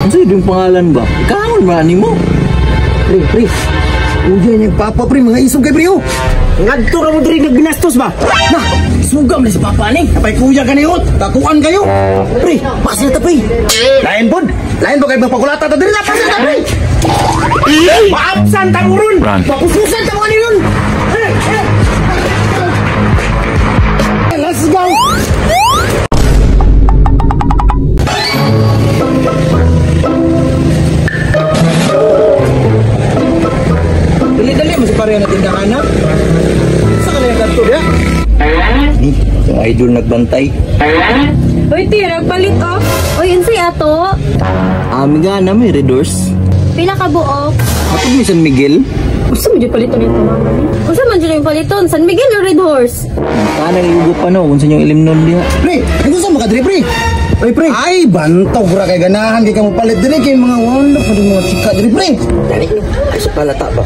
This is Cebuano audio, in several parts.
Ano sa'yo yung pangalan ba? Ikaw man mo. Pre, pre. Uya niyang papa, pre. Mga isog kay pre, oh. Ngadto ra mo diri nagbinastos ba? Na, sugam na si papa ni. Napay kuya ka ni Ot. Tatuan kayo. Pre, pasin ta, pre. Lain pod. Lain po kayo magpakulata ta diri na pasin ta, pre. Maapsan ta mo ron. Pakususan ta mo ani ron. Let's go. Dali-dali mo si pare na tindahan na. Sa kanila kanto dia? Ni, yung idol nagbantay. Uy, tira, palit oh. Uy, unsay ato? Ami nga na may redors. Pila ka buok? Ato mi San Miguel. Unsa man jud paliton nito, mama ni? Unsa man jud yung paliton? San Miguel o Red Horse? Tanang iugo pa no, unsa yung ilimnon diha. Pre, ay gusto mo ka diri, pre? Oy, pre. Ay, bantog ra kay ganahan kay kamo palit diri kay mga wala pa mga chika diri, pre. Dali no. Ay sa palata ba?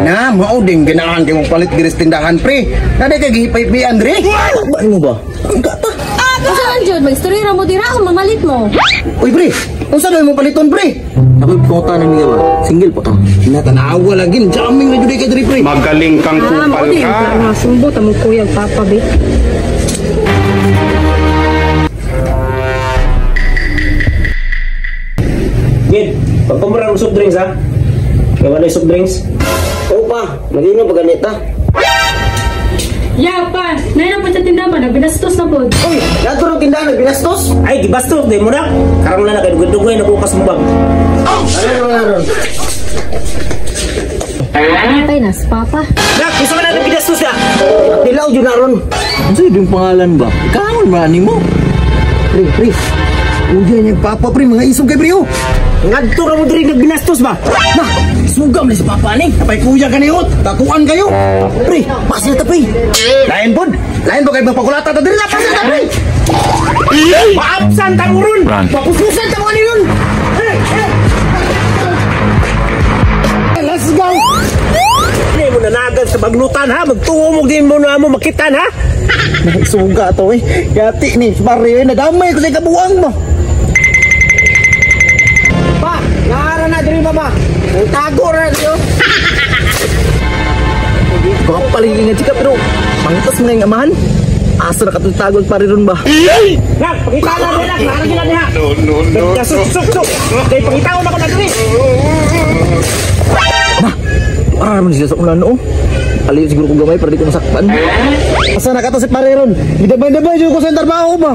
Na, mao ding ganahan kay mo palit diri sa tindahan, pre. Nade kay gihipay-pian diri. Ba mo ba? Ang kata. Unsa man jud magstorya ra mo dira o mamalit mo? Uy, pre. Unsa daw mo paliton, pre? Ako pangutana niya ba? Single pa ka? Natanawa lagi, jamming na jud kay diri, pre. Magaling kang kupal ka. Sumbo ta mo kuya papa be. Gid, pagpamura ng soft drinks ha. Kaya wala soft drinks. Oo pa, mag-inom pa ganita. Ya pa, naina po sa tindahan nagbinastos na pod. Uy, nato ra tindahan binastos. Ay, gibastos di mo na. Karang na kay dugay-dugay na bukas mo bag. Ano na ron? Ay nas papa. Nak, isa man na binastos ka. Tilaw jud na ron. Ano sa'yo yung pangalan ba? Ikaw man mo. Pre, pre. Uya niyang papa, pre. Mga isog kay pre, oh. Ngadto ra mo diri nagbinastos ba? Na, sugam na si papa ni. Napay kuya ka ni Ot. Tatuan kayo. Pre, pasin ta, pre. Lain pod. Lain po kayo magpakulata ta diri na pasin ta, pre. Maapsan ta mo ron. Pakususan ta mo ani ron. Let's go. Di mo nanagan sa baglutan ha. Magtuo mo din mo na mo makitan ha. Suga to eh. Yati ni pare, nadamay ko sa kabuang mo. Pa, naara na diri baba. Ang tago ra diri. Kapalingin nga chika pero pangtas mga yung amahan. Asa na katutagol pare ron ba? Nak, pakita na diri nak. Naara gila niya. No, no, no. Suk suk suk. Kay pangitaon ako na diri. Para naman sila sa ulan no. Aliyo siguro ko gamay para di ko masakpan. Asa na kato si pare ron? Gidabay-dabay jud ko sa trabaho ba.